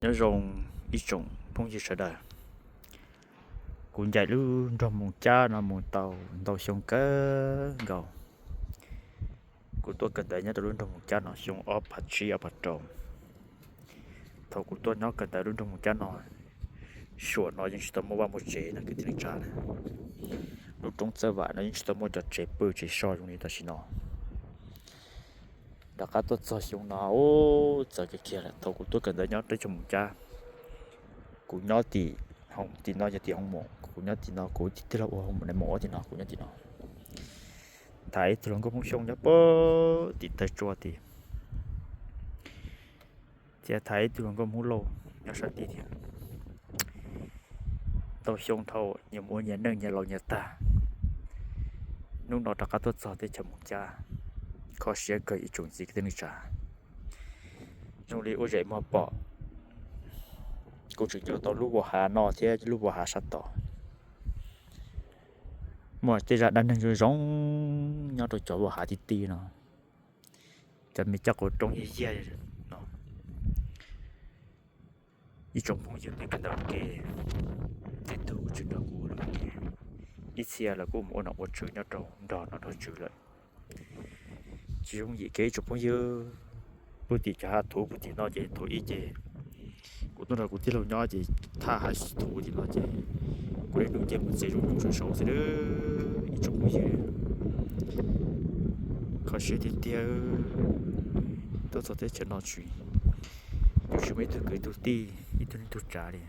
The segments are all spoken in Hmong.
Nyob zoo ib tsoom phooj ywg sawv daws. Kuv ncaim lub nroog Moos Cab no mus tau ntau xyoo kawg nkaus. Kuv tuaj kawm ntawv nyob rau lub nroog Moos Cab no xyoo ob phav tsib ob phav rau. Thaum kuv tuaj nyob kawm ntawv lub nroog Moos Cab no, suam no yeej tsis tau muaj vaj muaj tsev no kwv tij neej tsa na. Lub roob Txawj Vam no yeej tsis tau muaj cov tsev pw tsev so zoo li tam sim no. Rov qab tuaj txog xyoo no, txawv kiag kiag lawm. Thaum kuv tuaj kawm ntawv nyob teb chaws Moos Cab, kuv nyob tim, tim no yog tim Hoo Moos, kuv nyob tim no, kuv tij laug ua Hoo Moos, nais Moos ua tim no, kuv nyob tim no. Tham ib tug hluas nkauj Hmoob Xyooj nyob puag tim tawg tsua tim, thiab tham ib tug hluas nkauj Hmoob Lauj nyob sab tid thiab. Tau xyoo dhau, nyias mus ua nyias neej, nyias laus nyias tag. Hnub no rov qab tuaj txog teb chaws Moos Cab, kho siab kawg ib tsoom txiv kwv tij neej tsa. Zoo li ua zem mog pom, kuv tseem nco tau lub vos hav no thiab lub vos hav sab tod. Muaj tej zaj dab neeg zoo zoo nyob rau cov vos hav ti ti no. Cov me caj qub roob yaj yaj no. Ib tsoom phooj ywg, nej kawm ntawv ua ke, tej tug tseem nrog kuv ua luam niam, ib txhia los kuj mus ua nom ua tswv nyob rau nrog nom nrog tswv lawm. Tsis yooj yim kiag ib tsoom phooj ywg. Puag tim cov hav thuv puag tim no ces thaum ub ces kuv tuaj nrog kuv tij laug nyob ces thaj hav thuv tim no ces kuv niaj hnub ces mus txiav zoo zoo saum saud xwb ib tsoom phooj ywg. Kho siab tiag tiag, tuaj txog teb chaws no tsis, yus tsis muaj ib tug kwv ib tug tij ib tug neej tug tsav li.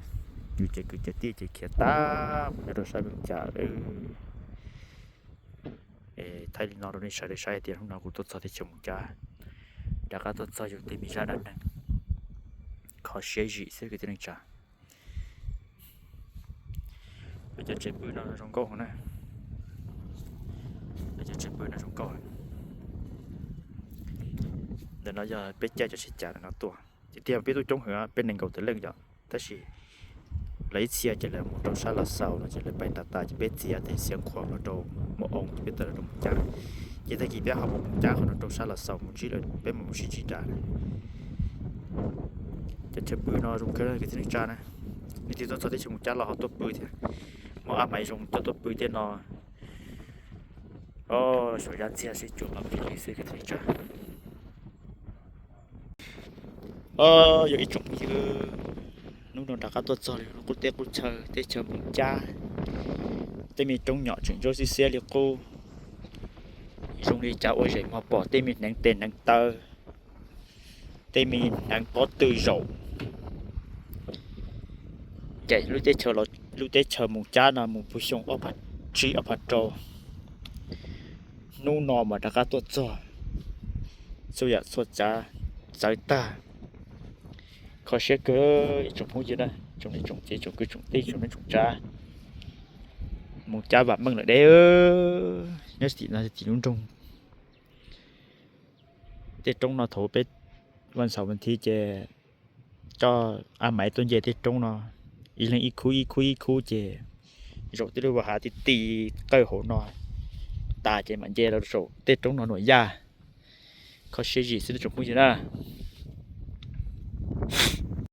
Yus cov kwv cov tij ces khiav tag mus nyob rau sab Moos Cab lawm. Thaij li no rau nej sawv daws saib hais tias hnub no kuv tuaj txog teb chaws Moos Cab, rov qab tuaj txog yus tej me zaj dab neeg, kho siab zim xwb kwv tij neej tsa. Peb cov tsev pw no zoo nkauj na. Peb cov tsev pw no zoo nkauj. Ntawm no yog peb caij cov tsheb cas ntawm no tuaj. Ces tiag peb tuaj coob heev, peb nees nkaum tawm leej yom, tab sis lawv ib txhia ces lawv mus rau sab Los Xaus no ces lawv pais tas tas ces peb txiav tes Xiav Khuam los rau Mus Oo ces peb tawm los rau Moos Cab. Ces tag kis peb ho mus Moos Cab qhov no rau sab Los Xaus mus ntsib lawv, peb mam mus sib ntsib dua. Cov chaw pw no zoo kawg kwv tij neej tsa na. Leej twg tuaj txog teb chaws Moos Cab los ho tuaj pw thiab. Muaj ab maiv zoo coj tuaj pw tej no. Suav zab ntxiag sib cuag pam pig xwb kwv tij neej tsa. Yog ib tsoom phooj ywg, hnub no rov qab tuaj txog lub qub teb qub chaw teb chaws Moos Cab. Tej me roob nyom tseem ntsuab xiab xiab li qub, zoo li cas ua zem mog pom tej me hneev tes hneev taw, tej me hneev pob tw zaum. Ces lub teb chaws, lub teb chaws Moos Cab no mus puag xyoo ob phav tsib ob phav rau, hnub no mas rov qab tuaj txog, txhua yam txhua tsav txawv tag. Kho siab kawg ib tsoom phooj ywg na, tsoom niam tsoom txiv tsoom kwv tsoom tij tsoom neej tsoom tsav. Moos Cab vam meej lawm deb. Nyob tim no tim lub nroog. Tej roob no thaum peb vaj xaum vas thiv ces coj ab maiv tuaj nce tej roob no, ib leeg ib khub ib khub ib khub ces zaum tej lub vaj hav ti ti qawj hauv no tas ces mam nce los zaum tej roob no nuam yaj. Kho siab zim xwb tsoom phooj ywg na.